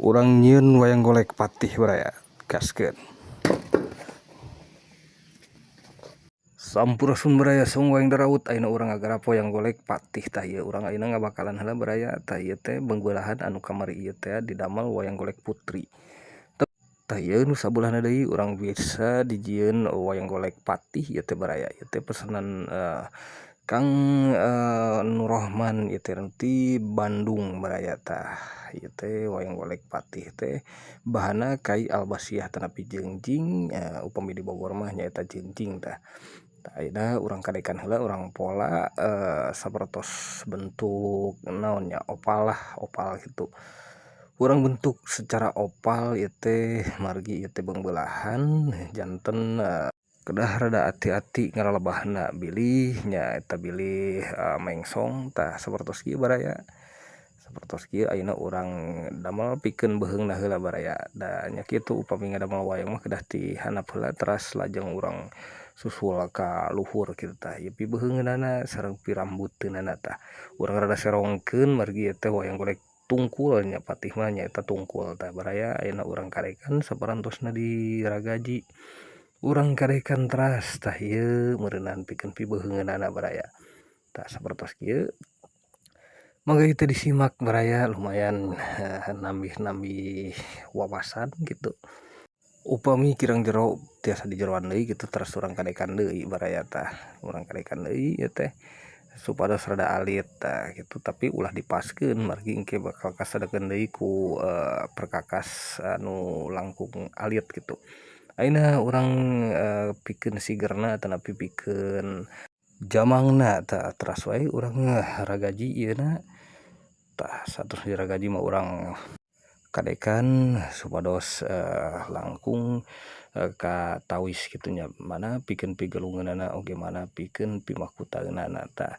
Urang nyieun wayang golek patih baraya, gaskeun. Sampurasun baraya sung wayang daraut ayeuna urang ngagarap wayang golek patih tah ieu urang ayeuna ngabakalan heula baraya tah ieu teh beungbeulahan anu kamari ieu teh didamel wayang golek putri. Tah ieu nu sabelahna deui urang bisa dijieun wayang golek patih ieu teh baraya ieu teh pesenan Kang Nurrohman ieu teh ti Bandung baraya tah ieu teh wayang golek patih teh bahanna kai albasiah tanapi jengjing upami di Bogor mah nyaeta jengjing tah. Tah ayeuna urang kadekan heula urang pola sapertos bentuk naon nya opal lah opal kitu. Urang bentuk secara opal ieu teh margi ieu teh beungbeulahan janten kedah rada hati-hati ngalalebahna bilih nya eta bilih mengsong tah sapertos kieu baraya. Sapertos kieu ayeuna urang damel pikeun beuheungna heula baraya da nya kitu upami ngadamel wayang mah kedah ti handap heula teras lajeng urang susul ka luhur kitu tah ieu pibeheungeunana sareng pirambuteunana tah. Urang rada serongkeun margi ieu teh wayang golek tungkul nya patih mah nyaeta tungkul tah baraya ayeuna urang karekan saparantosna diragaji urang karekan teras tah ieu meureunan pikeun pibeheungeunana baraya tah sapertos kieu mangga ieu teh disimak baraya lumayan nambih-nambih wawasan kitu upami kirang jero tiasa dijeroan deui kitu teras urang kadekan deui baraya tah urang kadekan deui ieu teh supados rada alit tah kitu tapi ulah dipaskeun margi engke bakal kasadekeun deui ku perkakas anu langkung alit kitu. Ayeuna urang pikeun sigerna atanapi pikeun jamangna tah teras wae urang ragaji ieuna tah satos diragaji mah urang kadekan supados langkung katawis kitu nya mana pikeun pigelungeunana oge mana pikeun pimakutaeunana tah.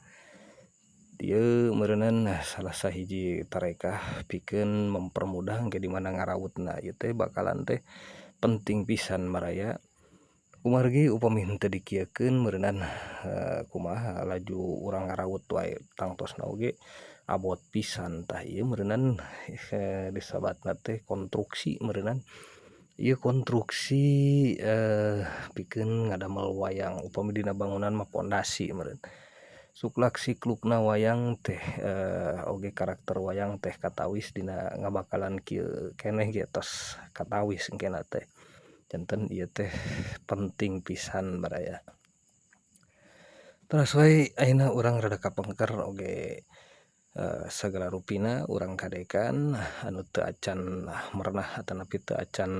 Ieu meureunan salah sahiji tarekah pikeun mempermudah engke di mana ngarautna ieu teh bakalan teh penting pisan baraya kumargi upami henteu dikieukeun meureunan kumaha laju urang ngaraut wae tangtosna oge abot pisan tah ieu meureunan disebatna teh konstruksi meureunan ieu konstruksi pikeun ngadamel wayang upami dina bangunan mah pondasi meureun. Suklak siklukna wayang teh oge karakter wayang teh katawis dina ngabakalan kieu keneh ge tos katawis engkena teh janten ieu teh penting pisan baraya. Teras wae ayeuna urang rada kapengker oge sagala rupina urang kadekan anu teu acan merenah atanapi teu acan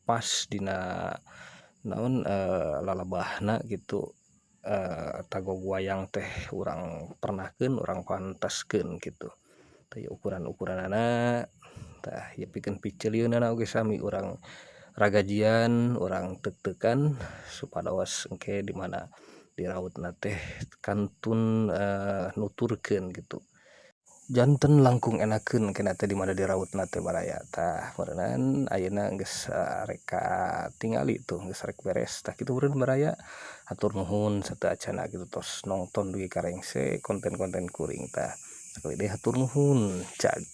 pas dina naon lalebahna kitu tagog wayang teh urang pernahkeun urang panteskeun kitu. Tah ieu ukuran-ukuranana tah ieu pikeun piceulieunana oge sami urang ragajian urang teuk-teukan supados engke di mana dirautna teh kantun nuturkeun kitu. Janten langkung enakeun engkena teh di mana dirautna teh baraya tah meureunan ayeuna geus rek katingali tuh geus rek beres tah kitu meureun baraya hatur nuhun sateu acana kitu tos nongton dugi ka rengse konten-konten kuring tah sakali deui hatur nuhun cag.